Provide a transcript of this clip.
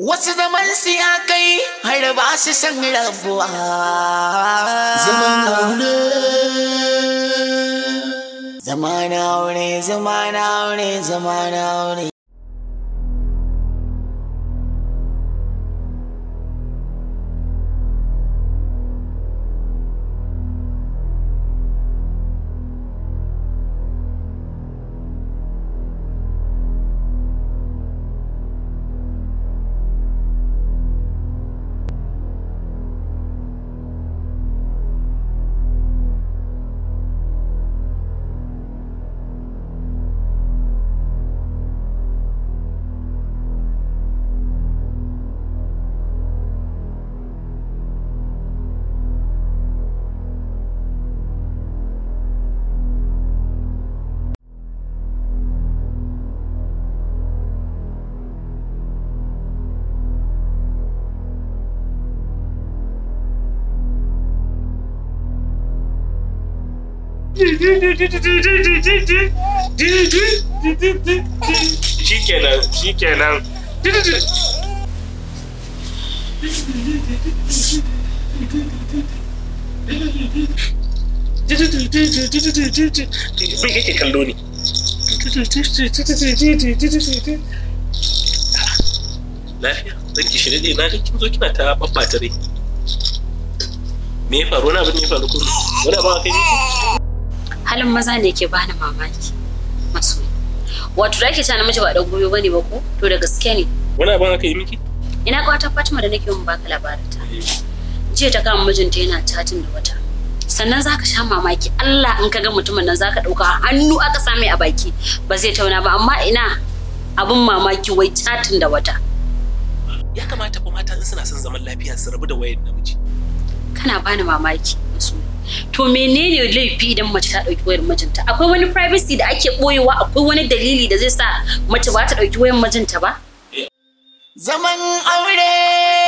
Wasu zaman su ya kai har ba su san rabuwa. Zaman aure. Zaman aure, zaman aure, zaman aure. Shikenan, shikenan. Me kake kallo ne? Lafiya, zan ki shirye ne, na ga kin zo kina ta babbata rai. Me ya faru? Wani abin ne ya faru kuma? Wani abin aka yi miki? Halin maza ne ke bani mamaki, masoyi. Wato da ake cewa namiji ba dan goyo bane ba ko? To da gaske ne. Wani abin aka yi miki? Ina ga wata Fatima da nake yin baka labarin ta. Jiya ta kama mijinta yana chatting da wata. Sannan zaka sha mamaki, Allah, in ka ga mutumin nan zaka dauka hannu aka same a baki ba zai tauna ba, amma ina abin mamaki, wai chatting da wata. Ya kamata fa mata in suna son zaman lafiya su rabu da wayar namiji. Kana bani mamaki, masoyi. To menene laifi idan mace ta dauki wayar mijinta? Akwai wani privacy da ake boyewa? Akwai wani dalili da zai sa mace ba ta dauki wayar mijinta ba? Zaman aure.